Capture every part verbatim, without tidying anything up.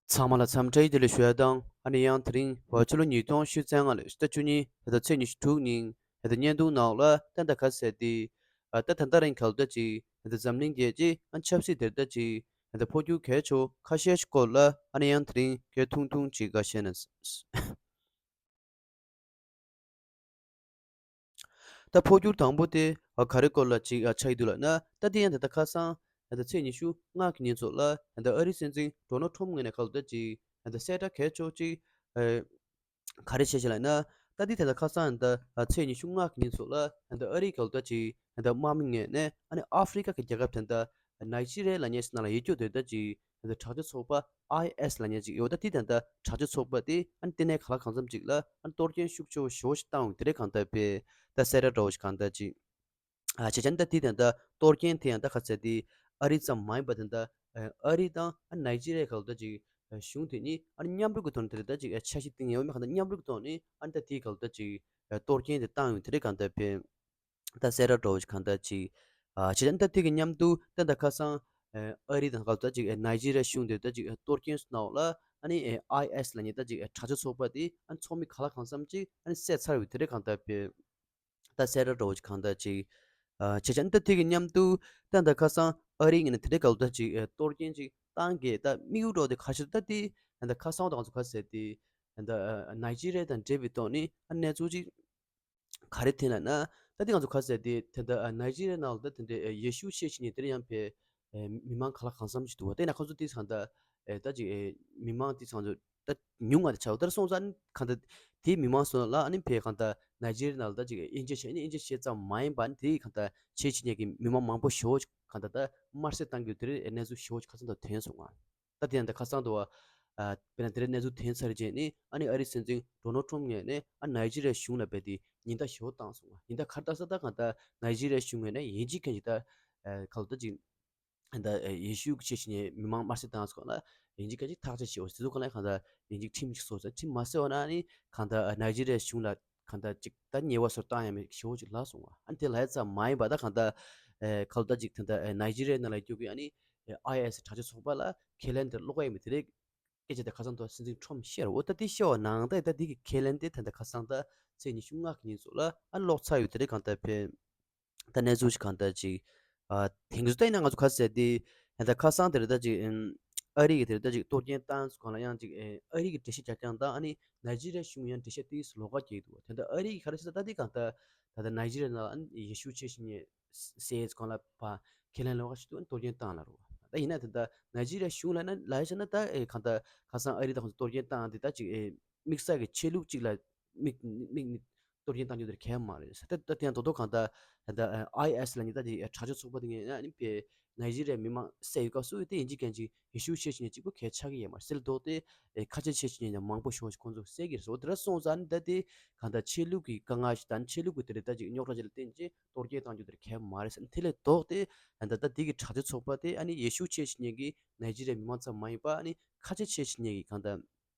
ཚང་མ་ལ་འཚམས་འདྲི་བདེ་ལེགས་ཞུ་ཡ་དང་། ཨ་ནི་ཡང་དེ་རིང་བར་ཕྱི་ལོ་ཉིས་སྟོང་ཉི་ཤུ་རྩ་ལྔ་ལོའི་ཟླ་བཅུ་གཉིས་ཟླ་ཚེས་ཉི་ཤུ་དྲུག་ཉིན་ད་བརྙན་ཐུང་ནང་ལ་ད་ད་ག་ཟེར་ཏེ། ཨ་ད་ད་ལྟ་རིང་ག་ལ་ད་ཅིག་ད་འཛམ་གླིང་རྒྱལ་སྤྱིའི་ཨ་ཆབ་སྲིད་དེར་ད་ཅིག་ད་འཕོ་འགྱུར་གལ་ཆེ་ཁ་ཤས་ཤིག་སྐོར་ལ་ཨ་ནི་ཡང་དེ་རིང་གལ་ཐུང་ཐུང་ཅིག་ག་བཤད་ན། ད་འཕོ་འགྱུར་དང་པོ་དེ་ག་རེ་སྐོར་ལ་ཅིག་ཆགས་ཀྱི་འདུག་ལབ་ན། ད་དེ་ཡང་ད་ལྟ་ཁ་སང་ད་ཚེས་ཉི་ཤུ་ལྔ་གི་ཉིན་ཚོ་ལ་ད་ཨ་རིའི་སྲིད་འཛིན་ཌོ་ནལ་ཊམ་ངོས་ནས་ག་ལ་ད་ཅིག་ད་གསལ་བསྒྲགས་གལ་ཆེ་ཅིག་ག་རེ་བྱས་ཤག་ལབ་ན། ད་དེ་ད་ལྟ་ཁ་སང་ད་ཚེས་ཉི་ཤུ་ལྔ་གི་ཉིན་ཚོ་ལ་ད་ཨ་རིའི་ག་ལ་ད་ཅིག་ད་དམག་མི་ངོས་ནས་ཨ་ནི་ཨ་ཧྥི་རི་ཀ་གི་རྒྱལ་ཁབ་དེ་ད་ནཱི་ཇི་རི་ཡ་ལབ་མཁན་ཞིག་ནང་ལ་ཡོད་རྒྱུ་དེ་ད་ཅིག་ད་དྲག་སྤྱོད་ཚོགས་པ་ཨའི་ཨེས་ལབ་མཁན་ཅིག་ཡོད། ད་དེ་ད་ད་དྲག་སྤྱོད་ཚོགས་པ་དེ་ཨ་ནི་ལྟེ་གནས་ག་ལ་གང་འཚམ་ཅིག་ལ་ཨ་ནི་གཏོར་སྐྱོན་ཤུགས་ཆེ་བོ་ཞེ་པོ་ཞིག་བཏང་ཡོད་དེ་རེད། གང་ལྟར་པས་ད་གསལ་བསྒྲགས་འདྲ་བོ་ཞིག་གང་ལྟར་ཅིག་ཨ་བྱས་ཙང་ད་དེ་ད་ད་གཏོར་སྐྱོན་དེ་ཡང་ད་ག་ཚད་དེ་ཨ་རི་ཙམ་མ་ཡིན་པ་དེ་ད་ཨ་རི་དང་ཨ་ནཱི་ཇི་རི་ཡ་ག་ལ་ད་ཅིག་གཞུང་དེ་གཉིས་ཨ་ནི་མཉམ་རུབ་ཀྱི་ཐོག་ནས་དེ་རེད། ད་ཅིག་འཆར་གཞི་བཏིང་ཡོད་མེད་གང་ལྟར་མཉམ་རུབ་ཀྱི་ཐོག་ནས་ཨ་ནི་ད་དེ་ག་ལ་ད་ཅིག་གཏོར་སྐྱོན་དེ་བཏང་ཡོད་དེ་རེད། གང་ལྟར་པས། ད་གསལ་བསྒྲགས་འདྲ་བོ་ཞིག་གང་ལྟར་ཅིག་ཨ་བྱས་ཙང་ད་དེ་གི་མཉམ་དུ་ད་ད་ཁ་སང་ཨ་རི་དང་ག་ལ་ད་ཅིག་ནཱི་ཇི་རི་ཡ་གཞུང་དེ་ད་ཅིག་གཏོར་སྐྱོན་སོང་ནའོ་ལ་ཨ་ནི་ཨའི་ཨེས་ལབ་མཁན་ད་ཅིག་དྲག་སྤྱོད་ཚོགས་པ་དེ་ཨ་ནི་ཚོགས་མི་ག་ལ་གང་འཚམ་ཅིག་ཨ་ནི་བསད་ཚར་བའི་དེ་རེད། གང་ལྟར་པས་ད་གསལ་བསྒྲགས་འདྲ་བོ་ཞིག་གང་ལྟར་ཅིག་ཨ་བྱས་ཙང་ད་དེ་གི་མཉམ་དུ་ད་ད་ཁ་སང་ཨ་རི་ངོས་ནས་དེ་འདྲའི་ག་ལ་ད་ཅིག་གཏོར་སྐྱོན་ཅིག་བཏང་གི་ད་དམིགས་ཡུལ་འདྲ་བོ་དེ་ག་ཞིག་ད་དེ་ད་ཁ་སང་ད་ང་ཚོ་ག་ཟེར་དེ་ད་ནཱི་ཇི་རི་ཡ་དང་འབྲེལ་བའི་ཐོག་ནས་ཨ་གནས་ཚུལ་ཅིག་ག་རེ་ཐོན་ལབ་ན། ད་དེ་ང་ཚོ་ག་ཟེར་དེ་དེ་འདྲ་ནཱི་ཇི་རི་ཡ་ནང་ལ་ད་དེ་འདྲའི་ཡེ་ཤུ་ཆོས་བྱེད་མཁན་དེ་འདྲ་ཡང་བས་མི་མང་ག་ལ་གང་འཚམ་ཞིག་འདུག་བ། དེ་ན་ཁོ་ཚོ་དེ་ཚང་ད་ད་ཅིག་མི་མང་དེ་ཚང་ཚོ་ད་ཉུང་བ་དེ་ཆགས། ད་སོང་ཙང་གང་ལྟར་དེའི་མི་མང་སོང་ལ་ཨ་ནི་བས་གང་ལྟར་ནཱི་ཇི་རི་ཡ་ནང་ལ་ད་ཅིག་དབྱེ་འབྱེད་བྱས་ནས་དབྱེ་འབྱེད་བྱས་ཙམ་མ་ཡིན་པ་ནི་དེ་གང་ལྟར་ཆོས་བྱེད་མཁན་གྱི་མི་མང་མང་པོ་ཞེ་པོ་གང་ལྟར་ད་དམར་གསོད་བཏང་རྒྱུ་དེ་འདྲའི་གནས་ཚུལ་ཞེ་པོ་ཁ་སང་དུ་ཐོན་སོང་ང་། ད་དེ་ཡང་ད་ཁ་སང་དུ་བ། ཨ་དཔེར་ན་དེ་འདྲའི་གནས་ཚུལ་ཐོན་ཚར་རྗེས་ནས་ཨ་ནི་ཨ་རིའི་སྲིད་འཛིན་ཌོ་ནལ་ཊམ་ངོས་ནས་ཨ་ནཱི་ཇི་རི་ཡ་གཞུང་ལ་རྦད་དེ་ཉེན་བརྡ་ཞེ་པོ་བཏང་སོང་བ། ཉེན་བརྡ་ག་རེ་བཏང་ཟེར་ན་ད་གང་ལྟར་ནཱི་ཇི་རི་ཡ་གཞུང་ངོས་ནས་ཡིན་གཅིག་མིན་གཅིག་ད་ཨ་ག་ལ་ད་ཅིག་ད་ཡེ་ཤུ་གི་ཆོས་བྱེད་མཁན་མི་མང་དམར་གསོད་བཏང་སོང་ན་ཡིན་གཅིག་མིན་གཅིག་ཐག་གཅོད་བྱེད་འོ་ཟེར་དུས་གང་ལ་གང་ལྟར་ཡིན་གཅིག་ཁྲིམས་ཤིག་བཟོ་ཟེར། ཁྲིམས་མ་བཟོས་པ་ན་ནི་གང་ལྟར་ནཱི་ཇི་རི་ཡ་གཞུང་ལ་གང་ལྟར་ཅིག་ད་ཉེས་པ་སོར་བཏང་ཡ་མེད་ཞེ་པོ་ཅིག་ལབ་སོང་བ། ཨ་ནི་དེ་ལབ་ཡ་ཙམ་མ་ཡིན་པ་ད་གང་ལྟར་ཨེ་ག་ལ་ད་ཅིག་ད་ལྟ་ཨེ་ནཱི་ཇི་རི་ཡ་ནང་ལ་རྒྱུག་གི་ཨ་ནི་ཨེ་ཨའི་ཨེས་དྲག་སྤྱོད་ཚོགས་པ་ལ་ཁས་ལེན་དེ་སློག་ག་ཡ་མེད་དེ་རེད། སྐད་ཆ་དེ་ཁ་སང་དུ་སྲིད་འཛིན་ཊམ་བཤད་རོ། ད་དེ་བཤད་པ་ནང་ད་ད་དེ་གི་ཁས་ལེན་དེ་ད་ལྟ་ཁ་སང་ད་ཚེས་ཉི་ཤུ་ལྔ་གི་ཉིན་ཚོ་ལ་ཨ་སློག་ཚར་ཡོད་དེ་རེད། གང་ལྟར་ཕན་ད་གནས་ཚུལ་ཞིག་གང་ལྟར་ཅིག་ཨ་དེང་སང་ད་ཡིན་ན་ང་ཚོ་ག་ཟེར་དེ་ད་ལྟ་ཁ་སང་དེ་རེད། ད་ཅིག་ཨ་རི་གི་དེ་རེད། ད་ཅིག་གཏོར་སྐྱོན་བཏང་སོང་གང་ལ་ཡང་ཅིག་ཨ་རི་གི་འགྲེལ་བཤད་རྒྱག་རྐྱང་དང་ཨ་ནི་ནཱི་ཇི་རི་ཡ་གཞུང་ཡང་འགྲེལ་བཤད་དེ་ལོགས་ཀ་སྐྱེས་འདུག་བ། དེ་ད་ཨ་རི་གི་ག་རེ་ཟེར་ད་དེ་གང་ལྟར་ད་ལྟ་ནཱི་ཇི་རི་ཡ་ནང་ཨ་ནི་ཡེ་ཤུ་ཆོས་བྱེད་མཁན་སེ་གང་ལ་བ་ཁས་ལེན་ལོགས་ཀ་ཞིག་འདུག་གཏོར་སྐྱོན་བཏང་ལབ་རེད་བ། ད་ཡིན་ན་དེ་ད་ནཱི་ཇི་རི་ཡ་གཞུང་ལ་ན་ལབ་བྱས་ན་ད་ཨེ་གང་ལྟར་ཁ་སང་ཨ་རི་དང་ཁོང་ཚོ་གཏོར་སྐྱོན་བཏང་དེ་ད་ཅིག་ཨེ་དམིགས་བསལ་གྱི་ཆོས་ལུགས་གཅིག་ལ་དམིགས་དམིགས་ནས་གཏོར་སྐྱོན་བཏང་རྒྱུ་དེ་གལ་མ་རེད་ཟེར། ད་ད་དེ་ཡང་རྡོག་རྡོག་གང་ལྟར་ད་ལྟ་ཨའི་ཨེས་ལབ་མཁན་ད་ཅིག་དྲག་སྤྱོད་ཚོགས་པ་དེ་ངས་ཨ་ནི་པའི་ནཱི་ཇི་རི་ཡའི་མི་མང་བསད་ཡོད་སྐབས་སུ་དེ་ཡིན་གཅིག་མིན་གཅིག་ཡེ་ཤུ་ཆོས་བྱེད་མཁན་གཅིག་པུ་གལ་ཆགས་ཀྱི་ཡོད་མ་རེད་ཟེར་ལབ་རྡོག་དེ་ཨེ་ཁ་ཆེ་ཆོས་བྱེད་མཁན་ཡང་མང་པོ་ཞེ་པོ་ཅིག་ཁོང་ཚོ་བསད་ཀྱི་རེད་ཟེར། འོ་དེ་འདྲ་སོང་ཙང་ཨ་ནི་ད་དེ་གང་ལྟར་ཆོས་ལུགས་ཀྱི་དཀའ་ངལ་ཞིག་དང་ཆོས་ལུགས་ཀྱི་དེ་རེད། ད་ཅིག་རྙོག་དྲ་ཅིག་ལ་བརྟེན་བྱས་གཏོར་སྐྱོན་བཏང་རྒྱུ་དེ་གལ་མ་རེད་ཟེར། དེ་ལས་ལྡོག་སྟེ་ད་ལྟ་འདི་གི་དྲག་སྤྱོད་ཚོགས་པ་དེ་ཨ་ནི་ཡེ་ཤུ་ཆོས་བྱེད་མཁན་གྱི་ནཱི་ཇི་རི་ཡའི་མི་མང་ཙམ་མ་ཡིན་པ་ཨ་ནི་ཁ་ཆེ་ཆོས་བྱེད་མཁན་གྱི་གང་ལྟར་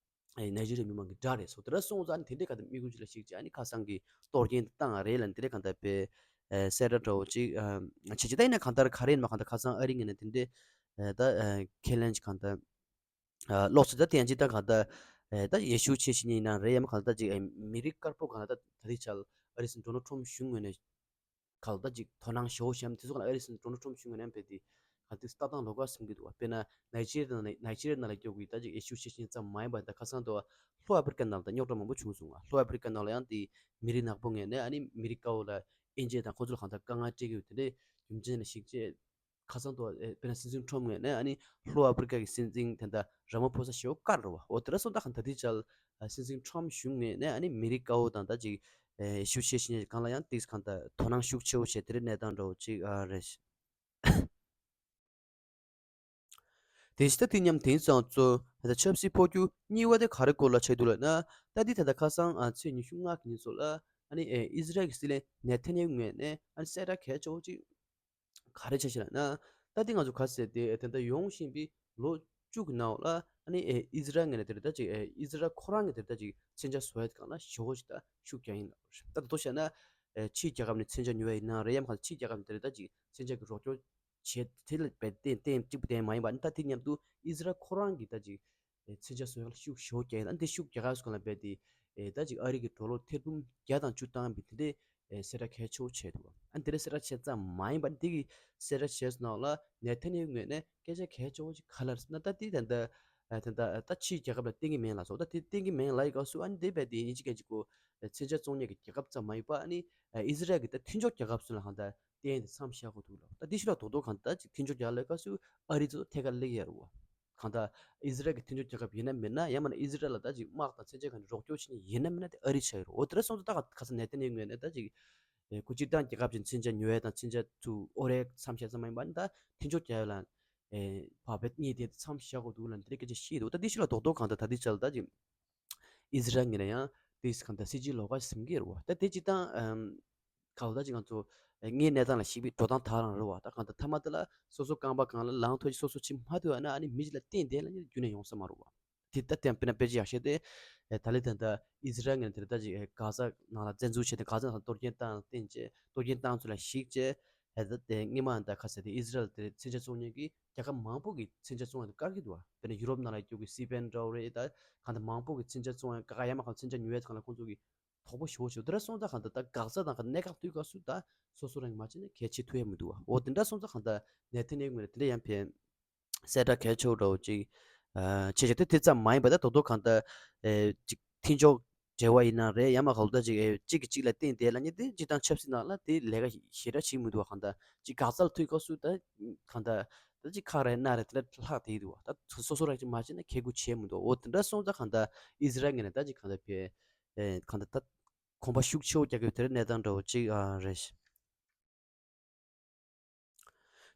ཨ་ནཱི་ཇི་རི་ཡའི་མི་མང་གི་དགྲ་རེད་ཟེར། དེ་འདྲ་སོང་ཙང་ཨ་ནི་དེ་འདྲའི་གང་ལྟར་དམིགས་ཡུལ་ཅིག་ལ་གཞིགས་བྱས་ཨ་ནི་ཁ་སང་གི་གཏོར་སྐྱོན་དེ་བཏང་བ་རེད་ལབ་ནས་དེ་འདྲའི་གང་ལྟར་དཔེ་ཨ་གསལ་བསྒྲགས་འདྲ་བོ་ཅིག་ཨ་བྱས་ཅིག་ད་ཡིན་ན་གང་ལྟར་ག་རེ་ཡིན་མ་གང་ལྟར་ཁ་སང་ཨ་རི་ངོས་ནས་དེ་འདྲའི་ཨ་ད་ཨ་ཁས་ལེན་ཅིག་གང་ལྟར། ཨ་ལོགས་སུ་ད་དེ་ཡང་ཅིག་ད་གང་ལྟར་ཨེ་ད་ཡེ་ཤུ་ཆོས་བྱེད་མཁན་ཡིན་ན་རེད། ཡང་མིན་གང་ལྟར་ད་ཅིག་ཨེ་མི་རིགས་དཀར་པོ་གང་ལྟར་ད་ད་ལྟའི་ཆར་ཨ་རིའི་སྲིད་འཛིན་ཌོ་ནལ་ཊམ་གཞུང་ངོས་ནས་གང་ལྟར་ཅིག་དོ་སྣང་ཞེ་པོ་བྱས་ནས་དེ་ཚོ་གང་ལ་ཨ་རིའི་སྲིད་འཛིན་ཌོ་ནལ་ཊམ་གཞུང་ངོས་ནས་ཕེབས་ཏེ་གང་ལྟར་ལྟ་སྟངས་ལོགས་ཀ་ཟིན་གྱི་འདུག་བ། དཔེར་ན་ནཱི་ཇི་རི་ཡ་ནང་ལ་ནཱི་ཇི་རི་ཡ་ནང་ལ་སྐྱོད་དགོས་ད་ཅིག་ཡེ་ཤུ་ཆོས་བྱེད་མཁན་ཙམ་མ་ཡིན་པ་ད་ཁ་སང་དུ་ལྷོ་ཨ་ཕི་རི་ཀ་ནང་ལ་ད་རྙོག་དྲ་མང་པོ་བྱུང་སོང་བ། ལྷོ་ཨ་ཕི་རི་ཀ་ནང་ལ་ཡང་དེ་མི་རིགས་ནག་པོ་ངོས་ནས་ཨ་ནི་མི་རིགས་དཀར་པོ་ལ་དབྱེ་འབྱེད་དང་ཁོང་ཚོ་ལ་གང་ལྟར་དཀའ་ངལ་སྤྲད་ཀྱི་ཡོད་དེ་འདྲའི་རྒྱུ་མཚན་ལ་གཞིགས་བྱས། ཁ་སང་དུ་ཨེ་དཔེར་ན་སྲིད་འཛིན་ཊམ་ངོས་ནས་ཨ་ནི་ལྷོ་ཨ་ཕི་རི་ཀ་གི་སྲིད་འཛིན་དེ་འདྲ་ར་མ་ཕོ་ས་ཞེ་པོ་བཀར་རེད་བ། འོ་དེ་འདྲ་སོང་ཙང་ད་ལྟའི་ཆར་ཨ་སྲིད་འཛིན་ཊམ་གཞུང་ངོས་ནས་ཨ་ནི་མི་རིགས་དཀར་པོ་དང་ད་ཅིག་ཨེ་ཡེ་ཤུ་ཆོས་བྱེད་མཁན་གང་ལ་ཡང་ཏིག་གང་ལྟར་དོ་སྣང་ཤུགས་ཆེ་བོ་བྱས་དེ་འདྲའི་གནས་སྟངས་འདྲ་བོ་ཅིག་ཨ་རེད། དེ་བཞིན་ད་དེ་མཉམ་དེང་སང་ཚོ་ད་ཆབ་སྲིད་འཕོ་འགྱུར་གཉིས་པ་དེ་ག་རེ་སྐོར་ལ་ཆགས་འདུག་ལབ་ན། ད་འདི་ད་ལྟ་ཁ་སང་ཨ་ཚེས་ཉི་ཤུ་ལྔ་གི་ཉིན་ཚོ་ལ་ཨ་ནི་ཨེ་ཨི་ཟི་རལ་གྱི་སྲིད་བློན་ནེ་ཐན་ཡ་ཧུ་ངོས་ནས་ཨ་ནི་གསལ་བསྒྲགས་གལ་ཆེ་བོ་ཅིག་ག་རེ་བྱས་ཤག་ལབ་ན། ད་འདི་ང་ཚོ་ག་ཟེར་དེ་དེ་འདྲ་ཡོང་བཞིན་པའི་ལོ་བཅུ་གི་ནང་ལ་ཨ་ནི་ཨེ་ཨི་ཟི་རལ་ངོས་ནས་དེ་རེད། ད་ཅིག་ཨེ་ཨི་ཟི་རལ་ཁོ་རང་གི་དེ་རེད། ད་ཅིག་མཚོན་ཆ་བཟོ་ཡ་དེ་སྒང་ལ་ཞེ་པོ་ཅིག་ད་ཤུགས་རྒྱག་ཡིན་ལབ་རེད། ད་ད་དུང་བཤད་ན་ཨེ་ཕྱིའི་རྒྱལ་ཁབ་ནས་མཚོན་ཆ་ཉོ་ཡ་ཡིན་ན་རེད། ཡང་མིན་ཕྱིའི་རྒྱལ་ཁབ་ནས་དེ་རེད། ད་ཅིག་མཚོན་ཆ་གི་རོགས་སྐྱོར་བྱེད་དེ་ལ་རྦད་དེ་གཏན་གཅིག་པུ་དེ་མ་ཡིན་པ་ནི་ད་དེ་མཉམ་དུ་ཨི་ཟི་རལ་ཁོ་རང་གི་ད་ཅིག་ མཚོན་ཆ་བཟོ་ཡག་ལ་ཤུགས་ཞེ་པོ་རྒྱག་ཡོད། ཨ་ནི་དེ་ཤུགས་རྒྱག་ཡག་སོང་ལ་རྦད་དེ་ད་ཅིག་ཨ་རི་གི་ཌོ་ལར་ཐེར་འབུམ་བརྒྱ་དང་བཅུ་བཏང་བའི་དེ་འདྲའི་གསལ་བསྒྲགས་གལ་ཆེ་བོ་བྱས་འདུག་ཨ་ནི་དེ་འདྲའི་གསལ་བསྒྲགས་བྱས་ཙམ་མ་ཡིན་པར་འདི་གི་གསལ་བསྒྲགས་བྱས་སོང་ལ་ནེ་ཐན་ཡ་ཧུ་ངོས་ནས་སྐད་ཆ་གལ་ཆེ་བོ་ཅིག་ག་རེ་ལབ་ཟེར་ན། ད་དེ་ད་ད་ད་ཕྱིའི་རྒྱལ་ཁབ་ལ་བསྟན་གྱི་མིན་ལབ་སོང་། ད་དེ་བསྟན་གྱི་མིན་ལབ་ཡི་སྐབས་སུ་ཨ་ནི་དེ་རྦད་དེ་ཡིན་གཅིག་མིན་གཅིག་གོ་མཚོན་ཆ་བཙོང་མཁན་གྱི་རྒྱལ་ཁབ་ཙམ་མ་ཡིན་པ་ཨ་ནི་ཨི་ཟི་རལ་གྱི་ད་མཐུན་ཕྱོགས་རྒྱལ་ཁབ་ཚོ་ལ་གང་ལྟར་བསྟན་ཏེ་མཚམས་བཞག་དགོས་འདུག་ལབ། ད་དེ་ཕྱི་ལ་རྡོག་རྡོག་གང་ལྟར་ཅིག་མཐུན་ཕྱོགས་རྒྱལ་ཁབ་ལ་སྐབས་སུ་ཨ་རི་ཚོ་ཐད་ཀར་སླེབས་ཡོད་རེད་བ། གང་ལྟར་ཨི་ཟི་རལ་གྱི་མཐུན་ཕྱོགས་རྒྱལ་ཁབ་ཡིན་ན་མིན་ན། ཡང་མིན་ན་ཨི་ཟི་རལ་ལ་ད་ཅིག་དམག་དང་མཚོན་ཆ་གང་རོགས་སྐྱོར་བྱེད་མཁན་ཡིན་ན་མིན་ན་དེ་ཨ་རི་ཆགས་ཡོད་རེད། འོ་དེ་འདྲ་སོང་ཙང་ད་ག་ས་ནེ་ཐན་ཡ་ཧུ་ངོས་ནས་ད་ཅིག་ཨེ་ཁོ་སྤྱིར་བཏང་རྒྱལ་ཁབ་ཀྱི་མཚོན་ཆ་ཉོ་ཡ་དང་མཚོན་ཆ་ཚུར་དབོར་ཡའི་མཚམས་བཞག་ཙམ་མ་ཡིན་པར་ད་མཐུན་ཕྱོགས་རྒྱལ་ཁབ་ལ་ཨེ་བག་ཕེབས་གཉིས་དེ་མཚམས་བཞག་དགོས་འདུག་ལབ་འདི་འདྲའི་སྐད་ཆ་བཤད་འདུག་ད་འདི་ཕྱི་ལ་རྡོག་རྡོག་གང་ལྟར་ད་འདི་ཆ་ལ་ད་ཅིག་ཨི་ཟི་རལ་ངོས་ནས་ཡང་དེས་གང་ལྟར་སྲིད་ཇུས་ལོགས་ཀ་ཟིན་གྱི་རེད་བ། ད་དེ་སྤྱིར་བཏང་ཨམ་གང་ལྟར་ཅིག་ང་ཚོ་ངའི་གནས་སྟངས་ལ་གཞིགས་པའི་འགྲོ་སྟངས་དག་རང་རེད་བ། ད་གང་ལྟར་མཐའ་མ་དེ་ལ་སོ་སོ་རྐང་པ་སྒང་ལ་ལངས་ཐུབ་ཅིག་སོ་སོ་བྱེད་མ་ཐུབ་ཡ་ན་ཨ་ནི་མི་གཅིག་ལ་བརྟེན་བསྡད་ལབ་ནས་རྒྱུན་ནས་ཡོང་ས་མ་རེད་བ། དེ་ལྟ་སྟེ་དཔེར་ན་དཔེ་ཅིག་ཡག་ཤོས་དེ། ཨེ་ད་ལི་ད་ལྟ་ཨི་ཟི་རལ་ངོས་ནས་དེ་ལྟ་ཅིག་ཨེ་གྷ་ཟ་ནང་ལ་བཙན་འཛུལ་བྱས་ཏེ་གྷ་ཟ་ནང་ལ་གཏོར་སྐྱོན་བཏང་བསྟན་བྱས་གཏོར་སྐྱོན་བཏང་ཚུལ་ལ་གཞིགས་བྱས། ཨེ་ད་དེ་སྔོན་མ་ད་ག་ཟེར་དེ་ཨི་ཟི་རལ་དེ་མཚོན་ཆ་བཙོང་མཁན་གྱི་རྒྱལ་ཁབ་མང་པོ་གི་མཚོན་ཆ་བཙོང་ཡ་དེ་བཀག་གི་འདུག་བ། དཔེར་ན་ཡུ་རོབ་ནང་ལ་ཡོད་རྒྱུ་གི་སི་པེན་འདྲ་བོ་རེད། ད་གང་ལྟར་མང་པོ་གི་མཚོན་ཆ་བཙོང་ཡ་བཀག་ཡ་མ་གང་མཚོན་ཆ་ཉོ་ཡ་ཚང་ལ་ཁོང་ཚོ་གི་དོགས་པ་ཞེ་པོ་བྱེད། དེ་འདྲ་སོང་ཙང་གང་ལྟར་ད་གྷ་ཟ་དང་ག་གནས་སྐབས་དུས་སྐབས་སུ་ད་སོ་སོ་རང་གིས་མ་བྱས་ན་གལ་ཆེ་ཐུབ་ཡ་མི་འདུག་བ། འོ་དེ་འདྲ་སོང་ཙང་གང་ལྟར་ནེ་ཐན་ཡ་ཧུ་ངོས་ནས་དེ་འདྲ་ཡང་ཕན། གསལ་བསྒྲགས་གལ་ཆེ་བོ་འདྲ་བོ་ཅིག་ཨ་བྱས་བྱས་ཏེ་དེ་ཙམ་མ་ཡིན་པ་ད་རྡོག་རྡོག་གང་ལྟར་ཨེ་ཅིག་མཐུན་ཕྱོགས་འབྲེལ་བ་ཡིན་ན་རེད། ཡང་མ་གང་ལྟར་ཅིག་ཨེ་གཅིག་གིས་གཅིག་ལ་བརྟེན་བསྡད་ལབ་མཁན་དེ་སྤྱིར་བཏང་ཆབ་སྲིད་ནང་ལ་དེ་ལས་ཀ་ཞེ་དྲག་བྱེད་མི་འདུག་བ། གང་ལྟར་ཅིག་གྷ་ཟ་ལ་ཐུག་སྐབས་སུ་ད་གང་ལྟར་ད་ཅིག་ཁག་རེད་སྣ་རེད་དེ་ལ་ལྷག་བསྡད་འདུག་བ། ད་སོ་སོ་རང་ཅིག་མ་བྱས་ན་ཁེ་གུ་བྱེད་མི་འདུག་འོ་དེ་འདྲ་སོང་ཙང་གང་ལྟར་ཨི་ཟི་རལ་ངོས་ནས་ད་ཅིག་གང་ལྟར་བས་ཨེ་གང་ལྟར་ད་གོམ་པ་ཤུགས་ཆེ་བོ་རྒྱག་གི་ཡོད་དེ་རེད། གནས་སྟངས་འདྲ་བོ་ཅིག་ཨ་རེད།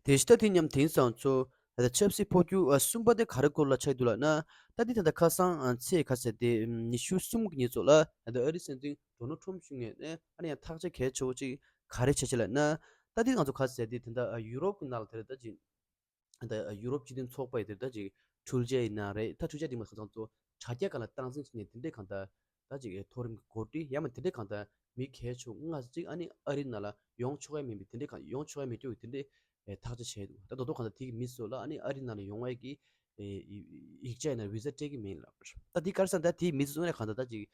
དེ་བཞིན་ད་དེ་མཉམ་དེང་སང་ཚོ་ད་ཆབ་སྲིད་འཕོ་འགྱུར་ཨ་གསུམ་པ་དེ་ག་རེ་སྐོར་ལ་ཆགས་འདུག་ལབ་ན། ད་དེ་ད་ལྟ་ཁ་སང་ཨ་ཚེས་ག་ཟེར་དེ་ཉི་ཤུ་གསུམ་གྱི་ཉིན་ཚོ་ལ་ད་ལྟ་ཨ་རིའི་སྲིད་འཛིན་ཌོ་ནལ་ཊམ་ཕི་ངོས་ནས་ཨ་ནི་ཡང་ཐག་གཅོད་གལ་ཆེ་བོ་ཅིག་ག་རེ་བྱས་ཅི་ལབ་ན། ད་དེ་ང་ཚོ་ག་ཟེར་དེ་དེ་འདྲ་ཡུ་རོབ་ཀྱི་ནང་ལ་དེ་རེད། ད་ཅིག་ད་ཡུ་རོབ་སྤྱི་མཐུན་ཚོགས་པ་ཡི་དེ་ད་ཅིག་འཕྲུལ་ཆས་ཡིན་ན་རེད། ད་འཕྲུལ་ཆས་དེ་མ་ཚང་ཚང་ཚོ་དྲ་རྒྱ་སྒང་ལ་སྟངས་འཛིན་བྱེད་མཁན་དེ་འདྲས་གང་ལྟར་ད་ཅིག་མཐོ་རིམ་གྱི་འགོ་ཁྲིད་ཡང་མིན་དེ་འདྲས་གང་ལྟར་མི་གལ་ཆེ་ལྔ་ཅིག་ཨ་ནི་ཨ་རི་ནང་ལ་ཡོང་ཆོག་ཡ་མིན་པའི་དེ་འདྲས་གང་ཡོང་ཆོག་ཡ་མེད་རྒྱུ་གི་དེ་འདྲས་ཐག་གཅོད་བྱས་འདུག་ད་རྡོག་རྡོག་གང་ལྟར་དེ་གི་མི་ཚོ་ལ་ཨ་ནི་ཨ་རི་ནང་ལ་ཡོང་བ་གི་ཡིག་ཆ་ཡིན་ན་བི་ཟ་སྤྲད་ཀྱི་མིན་ལབ། ད་དེ་ག་རེ་ཟེར་ན་ད་དེའི་མི་ཚོ་ཚོ་ནས་གང་ལྟར་ད་ཅིག་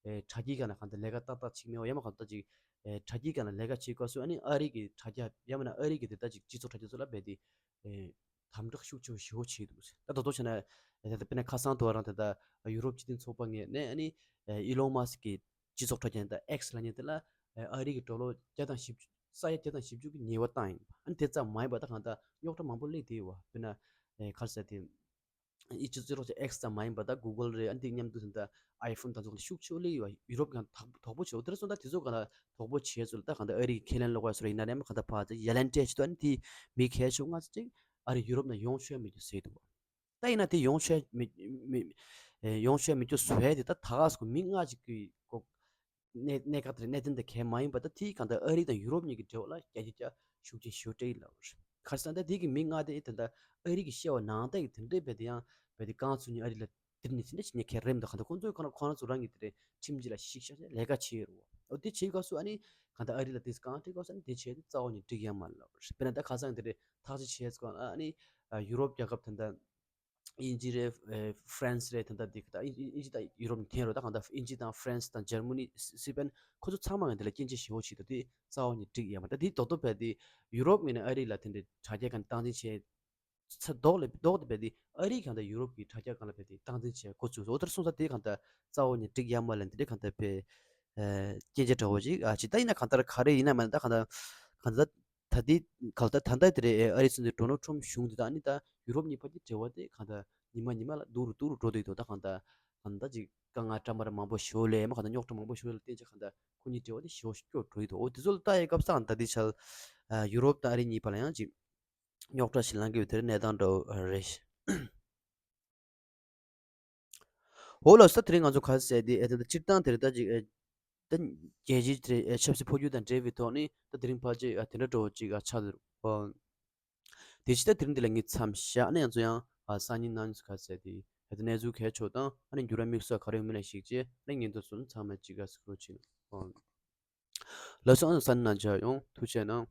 ཨེ་དྲ་རྒྱའི་སྒང་ལ་གང་ལྟར་ལས་ཀ་ཏག་ཏག་བྱེད་མེད་པ་ཡང་མ་གང་ལྟར་ཅིག་ཨེ་དྲ་རྒྱའི་སྒང་ལ་ལས་ཀ་བྱེད་སྐབས་སུ་ཨ་ནི་ཨ་རི་གི་དྲ་རྒྱ་ཡང་མིན་ན་ཨ་རི་གི་དེ་ལྟ་ཅིག་སྤྱི་ཚོགས་དྲ་རྒྱ་ཚོ་ལ་རྦད་དེ་ཨེ་དམ་དྲག་ཤུགས་ཆེ་བོ་ཞེ་པོ་བྱས་འདུག་ད་རྡོག་རྡོག་བྱས་ན་ཨེ་ད་ལྟ་དཔེར་ན་ཁ་སང་དུ་བ་རང་ད་ལྟ་ཡུ་རོབ་སྤྱི་མཐུན་ཚོགས་པ་ངོས་ནས་ཨ་ནི་ཨེ་ཨི་ལོན་མཱ་སི་ཀི་གི་སྤྱི་ཚོགས་དྲ་རྒྱ་ད་ཨེག་སི་ལབ་མཁན་དེ་ལ་ཨེ་ཨ་རི་གི་ཌོ་ལར་བརྒྱ་དང་བཞི་བཅུ་ས་ཡ་བརྒྱ་དང་བཞི་བཅུ་གི་ཉེས་པ་བཏང་ཡིན་པ། ཨ་ནི་དེ་ཙམ་མ་ཡིན་པ་ད་གང་ལྟར་རྙོག་དྲ་མང་པོ་སླེབས་བསྡད་ཡོད་པ། དཔེར་ན་ཨེ་ག་རེ་ཟེར་དེ། ཨི་ཅི་ཙི་རོ་ཅི་ཨེག་སི་ཙམ་མ་ཡིན་པ་ད་གུ་གལ་རེད། ཨ་འདི་མཉམ་དུ་ད་ལྟ་ཨའི་ཕོན་དང་ཚོགས་ལ་ཤུགས་ཆེ་བོ་སླེབས་ཡོད་པ། ཡུ་རོབ་ཀྱང་དོག་དོག་པོ་བྱེད་འོ་དེར་སོང་ད་དེ་ཚོ་ག་ལ་དོག་པོ་བྱས་ཚུལ་ད་གང་ལྟར་ཨ་རིའི་ཁས་ལེན་ལོག་པ་སོ་རེད་ཡིན་ན་རེད་མ་གང་ལྟར་ཕར་ཚེ་ཡ་ལན་སྤྲད་བྱེད་དོ་ཨ་ནི་དེ་མི་གལ་ཆེ་ལྔ་ཙམ་ཅིག་ཨ་རི་ཡུ་རོབ་ནང་ཡོང་ཆོག་མེད་རྒྱུ་ཟེར་འདུག་ད་ཡིན་ན་དེ་ཡོང་ཆོག་མི་མི་ཨེ་ཡོང་ཆོག་མེད་རྒྱུ་བཟོ་ཡ་དེ་ད་ད་ག་སོ་མི་ལྔ་ཅིག་གི་ལྐོག་གནས་གནས་སྐབས་དེར་གནད་དོན་དེ་གལ་མ་ཡིན་པ་དང་དེའི་གང་ལྟར་ཨ་རི་དང་ཡུ་རོབ་གཉིས་ཀྱི་འབྲེལ་བ་ལ་རྒྱ་ཇེ་རྒྱ་ཤུགས་ཆེན་ཞུ་སྤྲད་ཡིན་ལབ་རེད། ག་རེ་ཟེར་ན་ད་དེ་གི་མི་ལྔ་དེ་ད་ལྟ་ཨ་རི་གི་བཤད་པ་ནང་ལྟར་གྱི་དེ་འདྲའི་རྦད་དེ་ཡང་རྦད་དེ་རྐང་ཚུགས་ནས་ཨ་རི་ལ་དེ་ནས་དེ་འདྲ་བྱེད་མཁན་ག་རེ་མི་འདུག་གང་ལྟར་ཁོང་ཚོས་ཁོ་རང་ཁོ་རང་ཚོ་རང་གི་དེ་འདྲའི་ཁྲིམས་གཅིག་ལ་གཞི་བཞག་བྱས་ལས་ཀ་བྱས་ཡོད་རེད་བ། འོ་དེ་བྱེད་སྐབས་སུ་ཨ་ནི་གང་ལྟར་ཨ་རི་ལ་དེ་གང་སྤྲད་སྐབས་སུ་ཨ་ནི་དེ་བྱས་དེ་རྩ་བ་ནས་འགྲིག་ཡ་མ་རེད་ལབ་རེད། དཔེར་ན་ད་ཁ་སང་དེ་འདྲའི་ཐག་གཅོད་བྱས་སྐབས་ཨ་ནི་ཡུ་རོབ་རྒྱལ་ཁབ་དེ་འདྲ། དབྱིན་ཇི་རེད། ཨེ་ཧྥ་རན་སི་རེད། ད་ལྟ་འདི་ད་དབྱིན་ཨིན་ཇི་དང་ཡུ་རོབ་ནས་འཐེན་རོགས། ད་གང་ལྟར་དབྱིན་ཇི་དང་ཧྥ་རན་སི་དང་འཇར་མ་ནི་སི་སི་པན་ཁོ་ཚོ་ཚང་མ་ངས་འདི་ལ་སྐྱོན་བརྗོད་ཞེ་པོ་བྱེད་དོ་དེ་རྩ་བ་ནས་འགྲིག་ཡ་མ་རེད། ད་འདི་རྡོག་རྡོག་རྦད་དེ་ཡུ་རོབ་ངོས་ནས་ཨ་རི་ལ་དེ་འདྲའི་དྲ་རྒྱ་སྒང་སྟངས་འཛིན་བྱས་ཚ་རྡོག་ལས་རྡོག་དེ་རྦད་དེ་ཨ་རི་གང་ལྟར་ཡུ་རོབ་ཀྱི་དྲ་རྒྱ་སྒང་ལ་རྦད་དེ་སྟངས་འཛིན་བྱས་འགོ་བཙུགས་སོང་། འོ་དེར་སོང་ཙང་དེ་གང་ལྟར་རྩ་བ་ནས་འགྲིག་ཡ་མ་རེད། འདི་འདྲའི་གང་ལྟར་རྦད་ཨ་སྐྱོན་བརྗོད་འདྲ་བོ་ཅིག་ཨ་ཅིག་ད་ཡིན་ན་གང་ལྟར་ག་རེ་ཡིན་ན་མ་ཡིན་ན་ད་གང་ལྟར་གང་ལྟར། ད་ལྟའི་གང་ལྟར་ད་ལྟ་དེ་རེད། ཨ་རིའི་སྲིད་འཛིན་ཌོ་ནལ་ཊམ་ཕི་གཞུང་འདི་དང་ཨ་ནི་ད་ཡུ་རོབ་གཉིས་བར་གྱི་འབྲེལ་བ་དེ་གང་ལྟར་ཉི་མ་ཉི་མ་ལ་སྡུག་རུ་སྡུག་རུ་འགྲོ་བསྡད་འདུག་ད་གང་ལྟར་གང་ལྟར་ཅིག་དཀའ་ངལ་འདྲ་མི་འདྲ་མང་པོ་ཞིག་སླེབས་མ་གང་ལྟར་རྙོག་དྲ་མང་པོ་ཞིག་ལ་བརྟེན་བྱས་གང་ལྟར་ཁོ་གཉིས་འབྲེལ་བ་དེ་ཞེ་པོ་ཞིག་སྐྱོ་བོ་འགྲོ་ཡི་འདུག་འོ་དེ་ཚོ་ལ་ལྟ་ཡི་སྐབས་སུ་ད་ལྟའི་ཆར་ཡུ་རོབ་དང་ཨ་རི་གཉིས་བར་ལ་ཡང་ཅིག་རྙོག་དྲ་ཞིག་ལངས་ཀྱི་ཡོད་དེ་རེད། གནས་སྟངས་འདྲ་བོ་རེད། འོ་ལགས་སོ། དེ་རིང་ང་ཚོ་ག་རེ་ཟེར་དེ་ཨེ་ད་ལྟ་སྤྱིར་བཏང་དེ་རེད། ད་ཅིག་ཨེ་ད་རྒྱལ་སྤྱིའི་དེ་རེད་ཨེ་ཆབ་སྲིད་འཕོ་འགྱུར་དང་འབྲེལ་བའི་ཐོག་ནས་ད་དེ་རིང་ཕལ་ཆེར་ཨ་དེ་འདྲ་འདྲ་བོ་ཅིག་ཨ་ཆགས་འདུག་ཨ་དེ་ཕྱིན་ད་དེ་རིང་འདི་ལ་ངས་མཚམས་བཞག་ནས་ང་ཚོ་ཡང་ཨ་སང་ཉིན་གནངས་ཉིན་ག་རེ་ཟེར་དེ་ཨེ་ད་གནས་ཚུལ་གལ་ཆེ་བ་དང་ཨ་ནི་འགྱུར་བ་དམིགས་བསལ་ག་རེ་ཡོད་མེད་ལ་གཞིགས་བྱས་ཨ་ནི་ཉིན་ཐོ་སོང་ཚང་མ་ཅིག་ཨ་གཟིགས་རོགས་བྱེད། ཨ་ལགས་སོ། ཨ་ནི་སང་ཉིན་ནང་མཇལ་ཡོང་། ཐུགས་རྗེ་གནང་།